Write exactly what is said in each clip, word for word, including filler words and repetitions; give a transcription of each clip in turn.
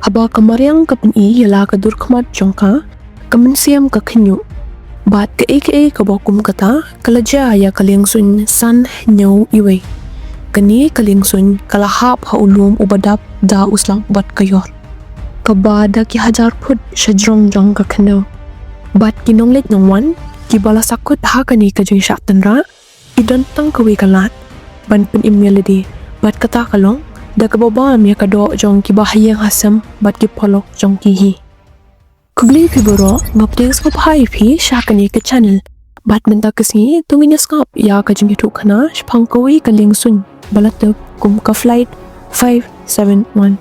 Haba ka mariang ka pyni ïa la ka dur khmat jong ka, ka mynsiem ka khynñiuh. Bad kaei kaei kaba kum kata ka la jia ïa ka liengsuiñ san hynñiew iwei. Kane ka liengsuiñ ka la hap ha u lum uba dap da u slap bad ka ïor, kaba da ki hajar phut sha jrong jong ka khyndew. Bad ki nongleit nongwan kiba la sakut ha kane ka jingshah tynrah, ki don tang kawei ka lad ban pynim ïa lade, bad kata ka long da kaba bam ïa ka doh jong kiba ha ïing ha sem bad ki paralok jong ki hi. Khublei phi baroh, nga pdiang sngewbha ïa phi sha kane ka channel. Bad mynta ka sngi to ngin ïa sngap ïa ka jingïathuhkhana shaphang kawei ka liengsuiñ ba la tip kum ka Flight five seven one.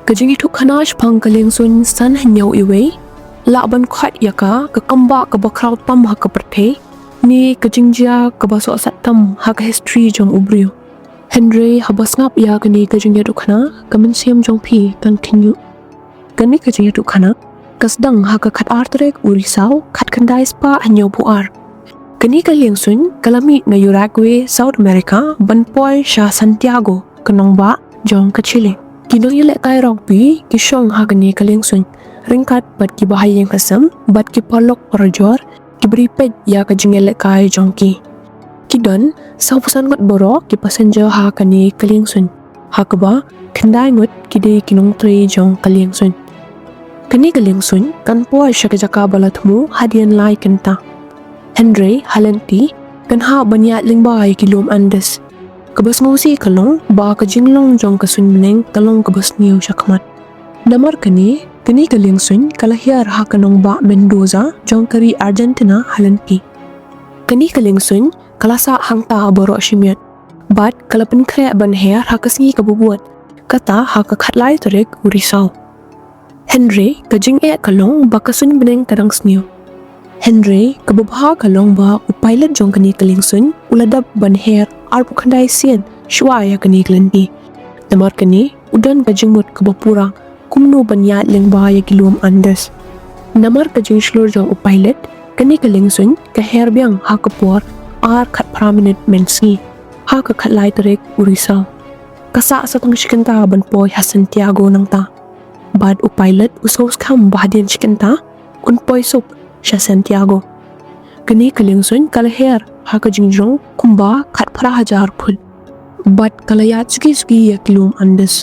Ka jingïathuhkhana shaphang ka liengsuiñ san hynñiew iwei, lah ban khot ïa ka ka kambah kaba khraw tam ha ka pyrthei, ne ka jingjia kaba sohsat tam ha ka history jong u briew. Hynrei haba sngap ïa kane ka jingïathuhkhana, ka mynsiem jong phi kan khynñiuh. Kane ka jingïathuhkhana ka sdang ha ka khatar tarik u Risaw, khatkhyndai spah hynñiewphew ar. Kane ka liengsuiñ ka la mih na Uruguay, South America, ban poi sha Santiago, ka nongbah jong ka Chile. Ki nongïalehkai rugby ki shong ha kane ka liengsuiñ, ryngkat bad kiba ha ïing ha sem bad ki paralok parajor kiba ri peit ïa ka jingïalehkai jong ki. Ki don sawphew san ngut baroh ki passenger ha kane ka liengsuiñ, ha kaba khyndai ngut ki dei ki nongtrei jong ka liengsuiñ. Kane ka liengsuiñ kan poi sha ka jaka ba la thmu hadien lai kynta. Hynrei ha lynti kan hap ban ïaid lyngba ïa ki lum Andes. Kaba sngewsih ka long ba ka jinglong jong ka suiñ bneng ka long kaba sniew shakhmat. Namar kane, kane ka liengsuiñ ka la hiar ha ka nongbah Mendoza jong ka ri Argentina ha lynti. Kane ka liengsuiñ ka la sah hangta baroh shi miet, bad ka la pynkhreh ban her ha ka sngi kaba bud, kata ha ka khatlai tarik u Risaw. Hynrei ka jingeh ka long ba ka suiñ bneng ka dang sniew. Hynrei kaba bha ka long ba u pilot jong kane ka liengsuiñ u la dap ban her arphew khyndai sien shuwa ïa kane ka lynti. Namar kane u don ka jingmut kaba pura kumno ban ïaid lyngba ïa ki lum Andes. Namar ka jingshlur jong u pilot, kane ka liengsuiñ ka her biang ha ka por ar khatphra minit mynsngi ha ka khatlai tarik u Risaw. Ka sah sa tang shi kynta ban poi ha Santiago nangta. Bad u pilot u sngewskhem ba hadien shi kynta un poi suk sha Santiago. Kane ka liengsuiñ ka la her ha ka jingjrong kumba khatphra hajar phut, bad ka la ïaid suki suki ïa ki lum Andes.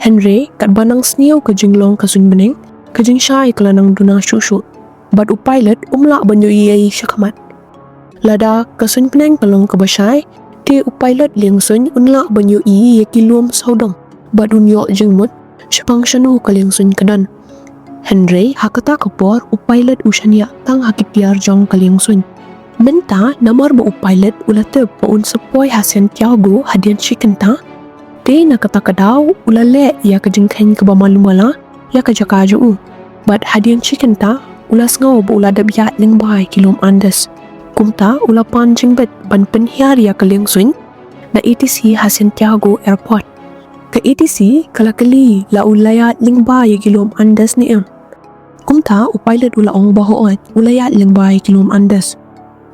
Hynrei katba nang sniew ka jinglong ka suiñ bneng, ka jingshai ka la nang duna shuh shuh, bad u pilot um lah ban ïohi ei ei shakhmat. Lada ka suiñ bneng ka long kaba shai, te u pilot liengsuiñ un lah ban ïohi ïa ki lum sawdong bad un ïoh jingmut shaphang shano ka liengsuiñ ka don. Hynrei ha kata ka por u pilot u shaniah tang ha ki tiar jong ka liengsuiñ. Mynta namar ba u pilot u la tip ba un sa poi ha Santiago hadien shi kynta, te na kata ka daw u la leh ïa ka jingkheiñ kaba malu mala ïa ka jaka jong u. Bad hadien shi kynta u la sngew ba u la dep ïaid lyngba ïa ki lum Andes. Kumta u la pan jingbit ban pynhiar ïa ka liengsuiñ na A T C ha Santiago Airport. Ka A T C ka la kylli la u la ïaid lyngba ïa ki lum Andes ne em. Kumta u pilot u la ong ba hooid u la ïaid lyngba ïa ki lum Andes.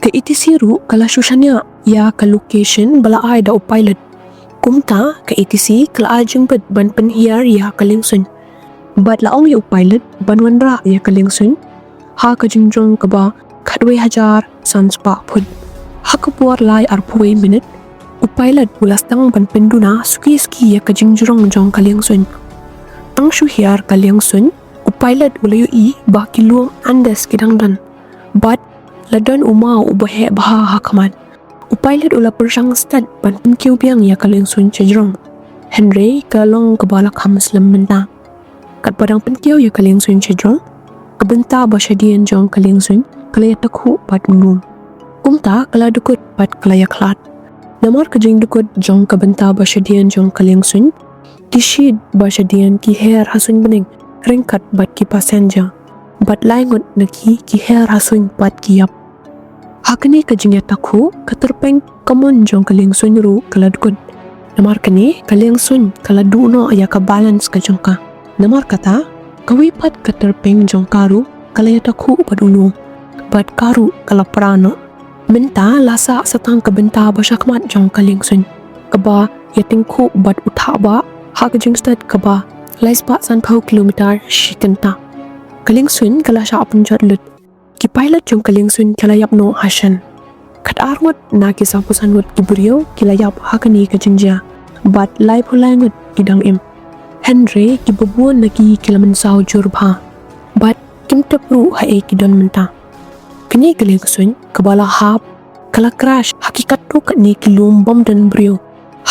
Ka A T C ruh ka la shu shaniah ïa ka location ba la ai da u pilot. Kumta ka A T C ka la ai jingbit ban pynhiar ïa ka liengsuiñ. Bad la ong ïa u pilot ban wanrah ïa ka liengsuiñ ha ka jingjrong kaba khatwei hajar san spah phut. Ha ka por lai arphew wei minit, u pilot u la sdang ban pynduna suki suki ïa ka jingjrong jong ka liengsuiñ. Tang shu hiar ka liengsuiñ, u pilot u la ïohi ba ki lum Andes ki dang don. Bad la don u maw uba heh bha ha khmat. U pilot u la pyrshang stet ban pynkiew biang ïa ka liengsuiñ sha jrong. Hynrei ka long kaba la kham slem mynta. Katba dang pynkiew ïa ka liengsuiñ sha jrong, ka bynta ba shadien jong ka liengsuiñ ka la ïatakhuh bad u lum. Kumta ka la dkut bad ka la ïakhlad. Namar ka jingdkut jong ka bynta ba shadien jong ka liengsuiñ, ki shit ba shadien ki her ha suiñ bneng ryngkat bad ki passenger. Bad lai ngut na ki ki her ha suiñ bad ki ïap. Ha kane ka jingïatakhuh, ka tyrpeng kamon jong ka liengsuiñ ruh ka la dkut. Namar kane ka liengsuiñ ka la duh noh ïa ka balance ka jong ka. Namar kata, kawei pat ka tyrpeng jong ka ruh ka la ïatakhuh bad u lum, bad ka ruh ka la pra noh. Mynta la sah sa tang ka bynta ba shakhmat jong ka liengsuiñ, kaba ïatyngkhuh bad u thahbah ha ka jingstet kaba lai spah sanphew kilometer shi kynta. Ka liengsuiñ ka la shah pynjot lut. Ki pilot jong ka liengsuiñ ki la ïap noh ha shen. Khatar ngut na ki sawphew san ngut ki briew ki la ïap ha kane ka jingjia, bad laiphew lai ngut ki dang im. Hynrei kiba bun na ki ki la mynsaw jur bha, bad kim tip ruh haei ki don mynta. Kane ka liengsuiñ kaba la hap ka la crash ha ki katto katne ki lum bym don briew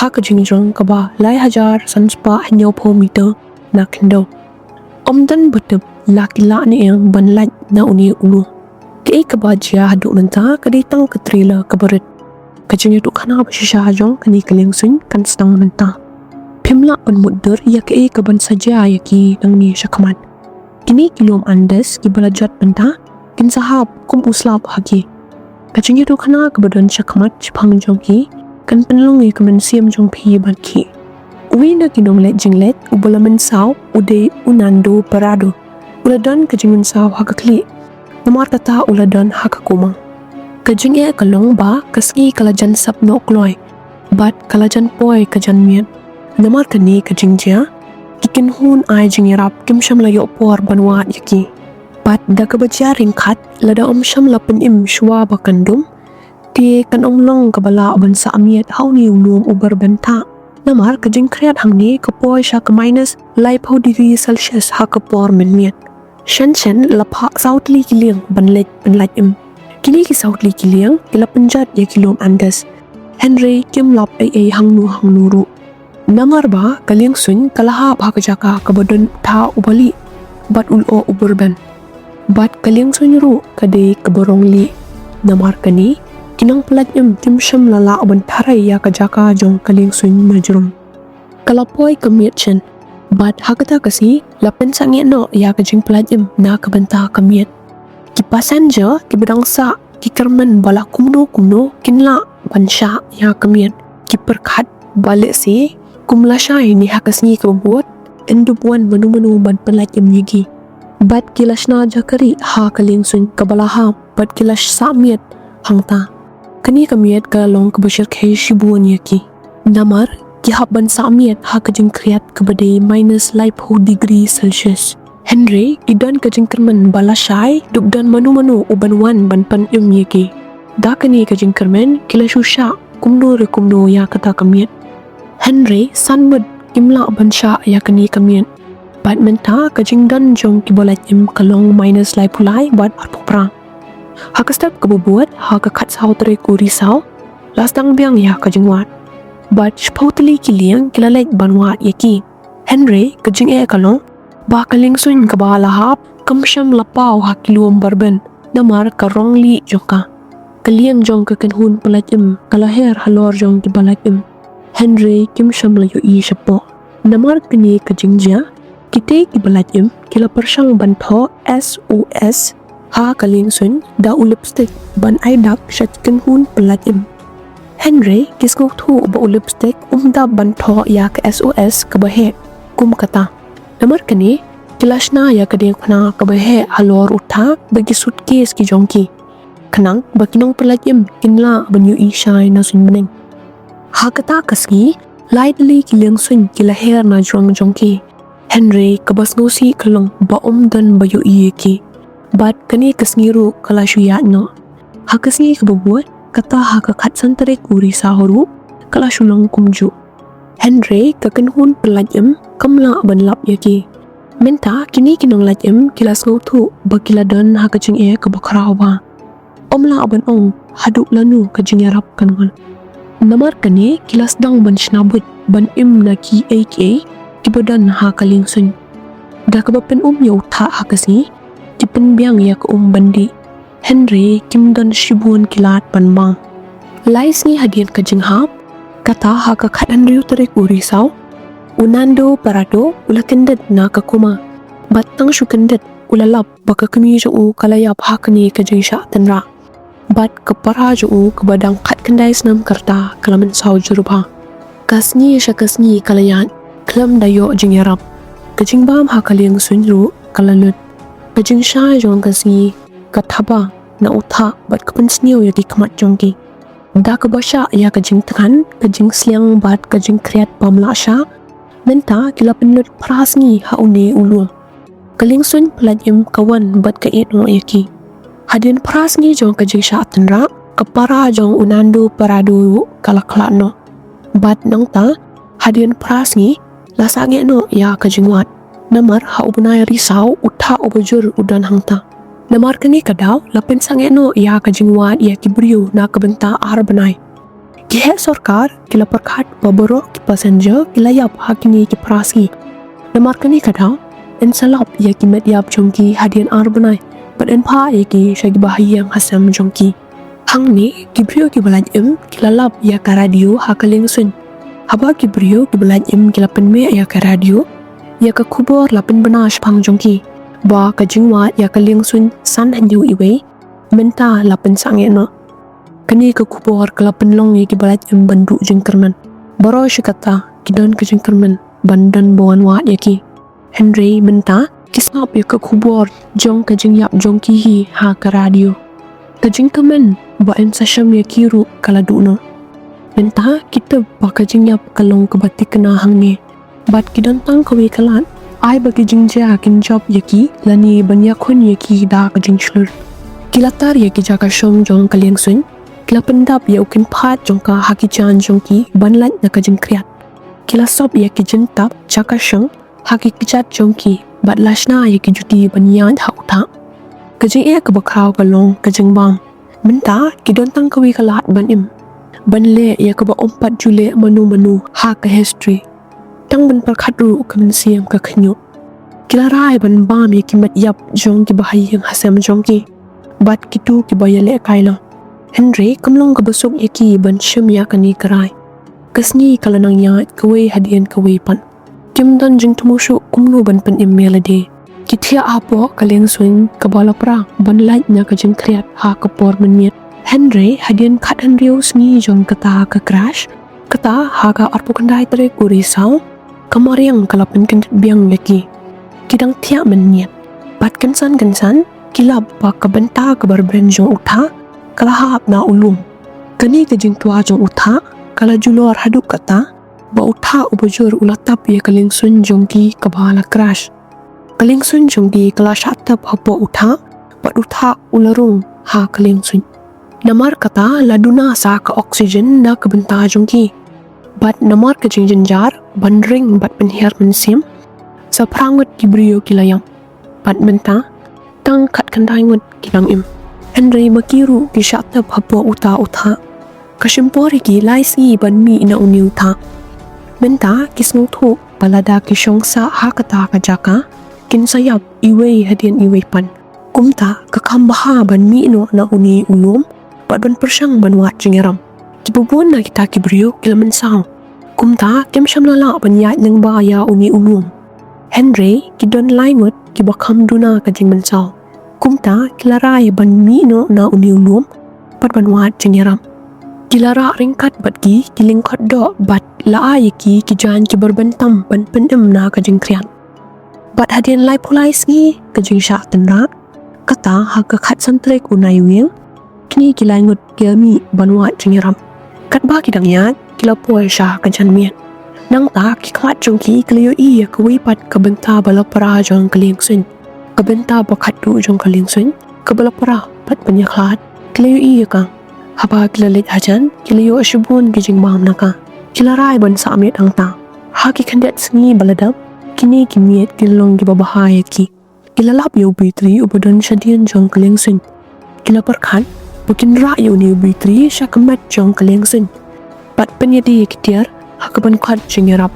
ha ka jingjrong kaba lai hajar san spah hynñiewphew meter na khyndew. Ym don ba tip la ki lah ne em ban lait na une u lum. Kaei kaba jia haduh mynta ka dei tang ka trailer kaba rit. Ka jingïathuhkhana ba shisha jong kane ka liengsuiñ kan sdang mynta. Phim lah ban mutdur ïa kaei kaban sa jia ïa ki nangne shakhmat. Kine ki lum Andes kiba la jot mynta kin sa hap kum u slap ha ki. Ka jingïathuhkhana kaba don shakhmat shaphang jong ki kan pynlong ïa ka mynsiem jong phi ban khih. Uwei na ki nongleit jingleit uba la mynsaw u dei u Nando Parrado. U la don ka jingmynsaw ha ka khlieh, namar kata u la don ha ka coma. Ka jingeh ka long ba ka sngi ka la jan sap noh kloi, bad ka la jan poi ka janmiet. Namar kane ka jingjia, ki kynhun ai jingïarap kim shym la ïoh por ban wad ïa ki. Bad da kaba jia ryngkat, lada ym shym la pynim shuwa ba kan dum, te kan ym long kaba lah ban sah miet ha une u lum uba rben thah. Namar ka jingkhriat hangne ka poi sha ka minus laiphew degree Celsius ha ka por mynmiet. Shen shen la phah saw tylli ki lieng ban leit pynlait im. Kine ki saw tylli ki lieng ki la pynjot ïa ki lum Andes, hynrei kim lap ei ei hangno hangno ruh. Namar ba ka liengsuiñ ka la hap ha ka jaka kaba don u thah uba lieh bad u lyoh uba rben. Bad ka liengsuiñ ruh ka dei kaba rong lieh. Namar kane, ki nongpynlait im kim shym la lah ban tharai ïa ka jaka jong ka liengsuiñ na jrong. Ka la poi ka miet shen, bad ha kata ka sngi la pynsangeh noh ïa ka jingpynlait im na ka bynta ka miet. Ki passenger kiba dang sah ki kyrmen ba la kumno kumno kin lah ban shah ïa ka miet. Ki pyrkhat ba lehse kum lashai ne ha ka sngi kaba bud, yn dup wan mano mano ban pynlait im ïa ki. Bad ki la shna jakari ha ka liengsuiñ kaba la hap, bad ki la sah miet hangta. Kane ka miet ka la long kaba shyrkhei shibun ïa ki. Namar ki hap ban sah miet ha ka jingkhriat kaba dei minus laiphew degree Celsius. Hynrei ki don ka jingkyrmen ba lashai dup don mano mano uban wan ban pynim ïa ki. Da kane ka jingkyrmen ki la shu shah kumno re kumno ïa kata ka miet. Hynrei san ngut kim lah ban shah ïa kane ka miet. Bad mynta ka jingdon jong kiba lait im ka long minus laiphew lai bad arphew phra. Ha ka step kaba bud, ha ka khatsaw tarik u Risaw, la sdang biang ïa ka jingwad. Bad shiphew tylli ki lieng ki la leit ban wad ïa ki. Hynrei ka jingeh ka long ba ka liengsuiñ kaba la hap kam shym la paw ha ki lum ba rben, namar ka rong lieh jong ka. Ka lieng jong ka kynhun pynlait im ka la her halor jong kiba lait im, hynrei kim shym la ïohi shapoh. Namar kane ka jingjia, kitei kiba lait im ki la pyrshang ban thoh S O S ha ka liengsuiñ da u lipstick ban ai dak sha ki kynhun pynlait im. Hynrei ki sngewthuh ba u lipstick um dap ban thoh ïa ka S O S kaba heh kum kata. Namar kane, ki la shna ïa ka diengphna kaba heh halor u thah bad ki suitcase ki jong ki, khnang ba ki nongpynlait im kin lah ban ïohi shai na suiñ bneng. Ha kata ka sngi, lai tylli ki liengsuiñ ki la her na jrong jong ki. Hynrei kaba sngewsih ka long ba ym don ba ïohi ïa ki. Bad kane ka sngi ruh ka la shu ïaid noh. Ha ka sngi kaba bud, kata ha ka khatsan tarik u Risaw ruh ka la shu long kumjuh. Hynrei ka kynhun pynlait im kam lah ban lap ïa ki. Mynta kine ki nonglait im ki la sngewthuh ba ki la don ha ka jingeh kaba khraw bha. Ym lah ban ong haduh lano ka jingïarap kan wan. Namar kane ki la sdang ban shna buit ban im na kiei kiei kiba don ha ka liengsuiñ. Da kaba pyn-um ïa u thah ha ka sngi, ki pynbiang ïa ka um ban dih. Hynrei kim don shibun ki lad ban mang. Lai sngi hadien ka jinghap, kata ha ka khathynriew tarik u Risaw, u Nando Parrado u la kyndit na ka coma. Bad tang shu kyndit u la lap ba ka kmie jong u ka la ïap ha kane ka jingshah tynrah. Bad ka para jong u kaba dang khatkhyndai snem ka rta ka la mynsaw jur bha. Ka sngi sha ka sngi ka la ïaid khlem da ïoh jingïarap. Ka jingbam ha ka liengsuiñ ruh ka la lut. Ka jingshai jong ka sngi ka thaba na u thah bad ka pynsniew ïa ki khmat jong ki. Da kaba shah ïa ka jingthngan, ka jingsliang bad ka jingkhriat bym lah shah, Mynta ki la pynlut phra sngi ha une u lum. Ka liengsuiñ pyllait im ka wan bad ka ïeh noh ïa ki. Hadien phra sngi jong ka jingshah tynrah, ka para jong u Nando Parado ruh ka la khlad noh. Bad nangta, hadien phra sngi, la sangeh noh ïa ka jingwad. Namar ha u bnai Risaw u thah uba jur u don hangta. Namar kane ka daw, la pynsangeh noh ïa ka jingwad ïa ki briew na ka bynta ar bnai. Ki heh sorkar ki la pyrkhat ba baroh ki passenger ki la ïap ha kine ki phra sngi. Namar kane ka daw, yn sa lap ïa ki met ïap jong ki hadien ar bnai, bad yn phah ïa ki sha ki bahaïing hasem jong ki. Hangne, ki briew ki ba lait im ki la lap ïa ka radio ha ka liengsuiñ. Haba ki briew ki ba lait im ki la pynmih ïa ka radio, ïa ka khubor la pynbna shaphang jong ki ba ka jingwad ïa ka liengsuiñ san hynñiew iwei mynta la pynsangeh noh. Kane ka khubor ka la pynlong ïa ki ba lait im ban duh jingkyrmen. Baroh shi katta ki don ka jingkyrmen ban don ba wan wad ïa ki. Hynrei mynta ki sngap ïa ka khubor jong ka jingïap jong ki hi ha ka radio. Ka jingkyrmen ba yn sa shem ïa ki ruh ka la duh noh. Mynta ki tip ba ka jingïap ka long kaba thikna hangne. Bad ki don tang kawei ka lad, ai ba ki jingjia kin jop ïa ki lane ban ïakhun ïa ki da ka jingshlur. Ki la tar ïa ki jaka shong jong ka liengsuiñ, ki la pyndap ïa u kynphad jong ka ha ki jaiñ jong ki ban lait na ka jingkhriat. Ki la sop ïa ki jingtap jaka shong ha ki kjat jong ki bad la shna ïa ki juti ban ïaid ha u thah. Ka jingeh kaba khraw ka long ka jingbam. Mynta ki don tang kawei ka lad ban im, ban leh ïa kaba ym pat ju leh mano mano ha ka history. Tang ban pyrkhat ruh ka mynsiem ka khñiuh. Ki la rai ban bam ïa ki met ïap jong ki bahaïing hasem jong ki bad kito kiba ïalehkai noh. Hynrei kam long kaba suk ïa ki ban shim ïa kane ka rai. Ka sngi ka la nang ïaid kawei hadien kawei pat. Kim don jingthmu shuh kumno ban pynim ïa lade. Ki thiah hapoh ka liengsuiñ kaba la pra ban lait na ka jingkhriat ha ka por mynmiet. Hynrei hadien khathynriew sngi jong kata ka crash, kata ha ka arphew khyndai tarik u Risaw, ka mariang ka la pynkyndit biang ïa ki. Ki dang thiah mynmiet. Bad kynsan kynsan ki lap ba ka bynta kaba rben jong u thah ka la hap na u lum. Kane ka jingtwa jong u thah ka la julor haduh kata ba u thah uba jur u la tap ïa ka liengsuiñ jong ki kaba la crash. Ka liengsuiñ jong ki ka la shah tap hapoh u thah, bad u thah u la rung ha ka liengsuiñ. Namar kata la duna sa ka oxygen na ka bynta jong ki. Bad namar ka jingjynjar ban ring bad pynhiar mynsiem, sa phra ngut ki briew ki la ïap. Bad mynta tang khatkhyndai ngut ki dang im. Hynrei ma ki ruh ki shah tap hapoh uta u thah. Ka shim por ïa ki lai sngi ban mih na une u thah. Mynta ki sngewthuh ba lada ki shong sah ha kata ka jaka, kin sa ïap iwei hadien iwei pat. Kumta ka kham bha ban mih noh na une u lum bad ban pyrshang ban wad jingïarap. Kiba bun na kita ki briew ki la mynsaw. Kumta kim shym la lah ban ïaid lyngba ïa une u lum. Hynrei ki don lai ngut kiba kham duna ka jingmynsaw. Kumta ki la rai ban mih noh na une u lum bad ban wad jingïarap. Ki la rah ryngkat bad ki, ki lyngkot doh bad la ai ïa ki ki jaiñ kiba rben tam ban pynim na ka jingkhriat. Bad hadien laiphew lai sngi ka jingshah tynrah, kata ha ka khatsan tarik u Naiwieng, kine ki lai ngut ki la mih ban wad jingïarap. Katba ki dang ïaid ki la poi sha ka janmiet. Nangta ki khmat jong ki ki la ïohi ïa kawei pat ka bynta ba la pra jong ka liengsuiñ. Ka bynta ba khatduh jong ka liengsuiñ kaba la pra bad ban ïakhlad, ki la ïohi ïa ka. Haba ki la leit hajan ki la ïoh shibun ki jingbam na ka. Ki la rai ban sah miet hangta. Ha ki khyndiat sngi ba la dep, kine ki miet ki la long kiba bha ïa ki. Ki la lap ïa u Bitri uba don shadien jong ka liengsuiñ. Ki la pyrkhat ba kin rah ïa une u Bitri sha ka met jong ka liengsuiñ bad pynïadei ïa ki tiar ha kaban khot jingïarap.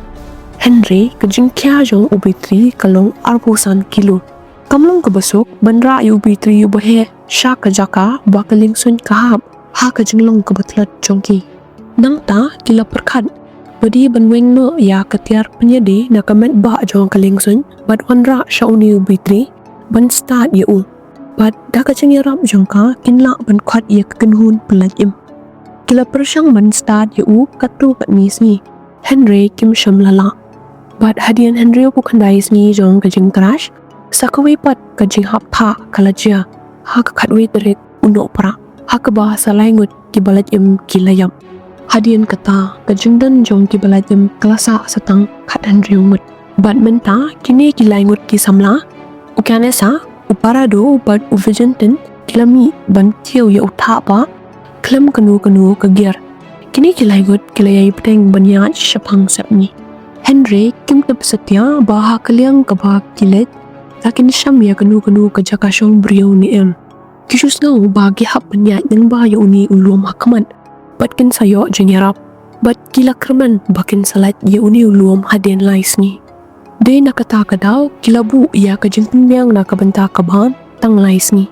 Hynrei ka jingkhia jong u Bitri ka long arphew san kilo. Kam long kaba suk ban rah ïa u Bitri uba heh sha ka jaka ba ka liengsuiñ ka hap ha ka jinglong kaba tlot jong ki. Nangta ki la pyrkhat ba dei ban weng noh ïa ka tiar pynïadei na ka met bah jong ka liengsuiñ bad wanrah sha une u Bitri ban stad ïa u. Bad da ka jingïarap jong ka kin lah ban khot ïa ka kynhun pyllait im. Ki la pyrshang ban stad ïa u katto katne sngi. Hynrei kim shym la lah. Bad hadien hynriewphew khyndai sngi jong ka jingcrash, sa kawei pat ka jinghap thah ka la jia ha ka khatwei tarik u Nohprah, ha kaba sa lai ngut kiba lait im ki la ïap. Hadien kata, ka jingdon jong ki ba lait im ka la sah sa tang khathynriew ngut. Bad mynta, kine ki lai ngut ki samla, u Kanesa, u Parado bad u Vigentin, ki la mih ban kiew ïa u thah ba khlem kano kano ka gear. Kine ki lai ngut ki la ïai bteng ban ïaid shaphang sepngi. Hynrei kim tip satia ba ha ka liang kaba ki leit, la kin shym ïa kano kano ka jaka shong briew ne em. Ki shu sngew ba ki hap ban ïaid lyngba ïa une u lum ha khmat bad kin sa ïoh jingïarap. Bad ki la kyrmen ba kin sa lait ïa une u lum hadien lai sngi. Dei na kata ka daw, ki la buh ïa ka jingpynbiang na ka bynta ka bam tang lai sngi.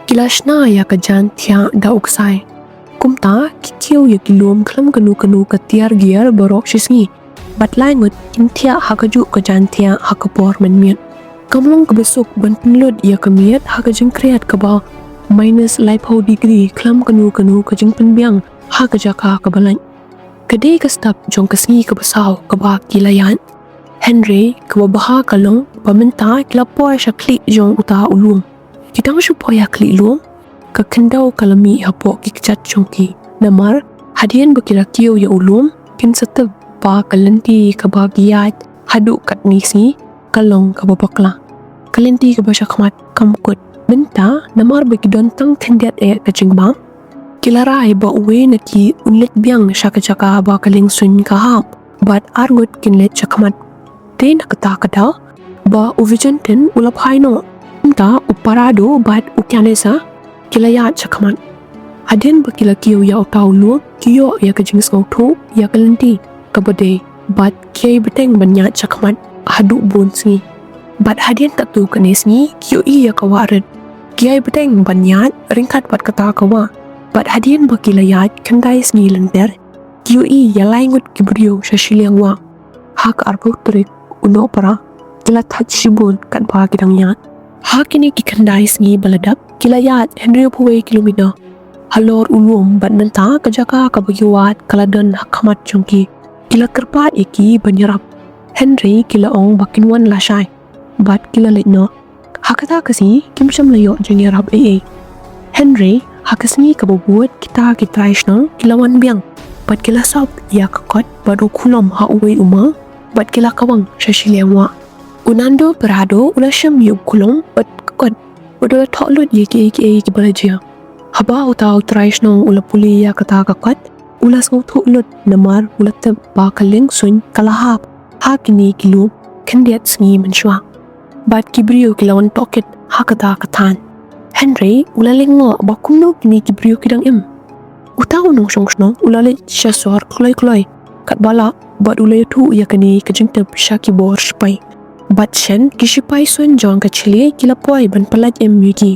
Ki la shna ïa ka jaiñ thiah da u ksai. Kumta, ki kiew ïa ki lum khlem kano kano ka tiar gear baroh shi sngi. Bad lai ngut kin thiah ha kajuh ka jaiñ thiah ha ka por mynmiet. Kam long kaba suk ban pynlut ïa ka miet ha ka jingkhriat kaba minus laiphew degree khlem kano kano ka jingpynbiang ha ka jaka kaba lait. Ka dei ka step jong ka sngi kaba saw kaba ki la ïaid. Hynrei kaba bha ka long ba mynta ki la poi sha khlieh jong uta u lum. Ki dang shu poi ha khlieh lum, ka khyndew ka la mih hapoh ki kjat jong ki. Namar hadien ba ki la kiew ïa u lum, kin sa tip ba ka lynti kaba ki ïaid haduh katne sngi ka long kaba bakla. Ka lynti kaba sha khmat kam kut. Mynta, namar ba ki don tang khyndiat eh ka jingbam, ki la rai ba uwei na ki un leit biang sha ka jaka ba ka liengsuiñ ka hap, bad ar ngut kin leit sha khmat. Dei na kata ka daw ba u Vigentin u la phai noh. Kumta u Parado bad u Kanesa ki la ïaid sha khmat. Hadien ba ki la kiew ïa uta u lum, ki ïoh ïa ka jingsngewthuh ïa ka lynti kaba dei, bad ki ïai bteng ban ïaid sha khmat haduh bun sngi. Bad hadien katto katne sngi, ki ïohi ïa ka wah rit. Ki ïai bteng ban ïaid ryngkat bad kata ka wah. Bad hadien ba ki la ïaid khyndai sngi lynter, ki ïohi ïa lai ngut ki briew sha shiliang wah. Ha ka arphew tarik u Nohprah, ki la thait shibun katba ki dang ïaid. Ha kine ki khyndai sngi ba la dep, ki la ïaid hynriewphew wei kilometer halor u lum, bad mynta ka jaka kaba ki wad ka la don ha khmat jong ki. Ki la kyrpad ïa ki ban ïarap. Hynrei ki la ong ba kin wan lashai. Bad ki la leit noh. Ha kata ka sngi, kim shym la ïoh jingïarap ei ei. Hynrei ha ka sngi kaba bud, kita ki trai shnong ki la wan biang. Bad ki la sop ïa ka kot bad u khulom ha uwei u ma. Bad ki la kawang sha shiliang wah. U Nando Parado u la shem ïa u khulom bad ka kot. Bad u la thoh lut ïa kiei kiei kiba la jia. Haba uta u trai shnong u la pule ïa kata ka kot, u la sngewthuh lut namar u la tip ba ka liengsuiñ ka la hap ha kine ki lum khyndiat sngi mynshuwa. Bad ki briew ki la wan tohkit ha kata ka thaiñ. Hynrei u la lyngngoh ba kumno kine ki briew ki dang im. Uta u nongshong shnong u la leit sha sor kloi kloi katba lah, bad u la ïathuh ïa kane ka jingtip sha ki bor shipai. Bad shen ki shipai suiñ jong ka Chile ki la poi ban pyllait im ïa ki.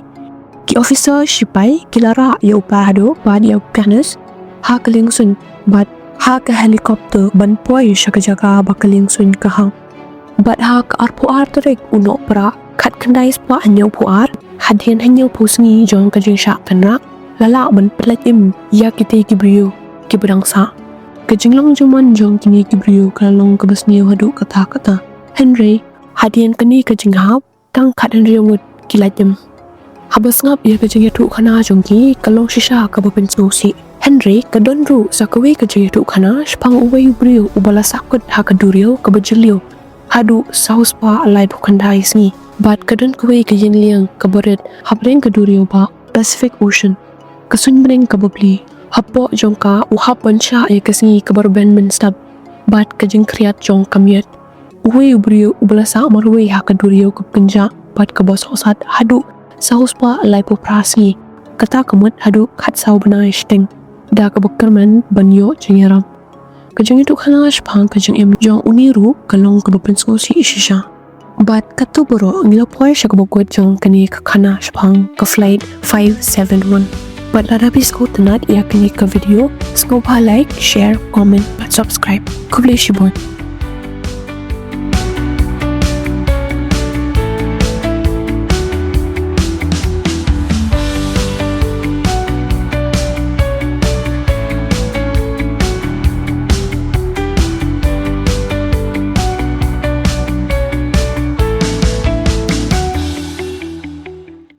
Ki officer shipai ki la rah ïa u Parado bad ïa u Kanesa ha ka liengsuiñ bad ha ka helicopter ban poi sha ka jaka ba ka liengsuiñ ka hap. Bad ha ka arphew ar tarik u Nohprah, khatkhyndai spah hynñiewphew ar, hadien hynñiewphew sngi jong ka jingshah kynrad, la lah ban pyllait im ïa kitei ki briew kiba dang sah. Ka jinglong jingman jong kine ki briew ka la long kaba sniew haduh katta katta. Hynrei hadien kane ka jinghap, tang khathynriew ngut ki lait im. Haba sngap ïa ka jingïathuhkhana jong ki, ka long shisha kaba pynsngewsih. Hynrei ka don ruh sa kawei ka jingïathuhkhana shaphang uwei u briew uba la sahkut ha ka duriaw kaba jylliew haduh saw spah laiphew khyndai sngi. Bad ka don kawei ka ïing lieng kaba rit hapdeng ka duriaw ba Pacific Ocean. Ka suiñ bneng kaba bli, hapoh jong ka u hap ban shah ïa ka sngi kaba rben mynstep bad ka jingkhriat jong ka miet. Uwei u briew uba la sah marwei ha ka duriaw kaba kynjah bad kaba sohsat haduh saw spah laiphew phra sngi. Kata ka mut haduh khatsaw bnai shiteng da kaba kyrmen ban ïoh jingïarap. Ka jingïathuhkhana shaphang ka jingim jong une ruh ka long kaba pynsngewsih shisha. Bad katto baroh ngi la poi sha kaba kut jong kane ka khana shaphang ka flight five seven one. Bad lada phi sngewtynnad ïa kane ka video, sngewbha like, share, comment bad subscribe. Khublei shibun.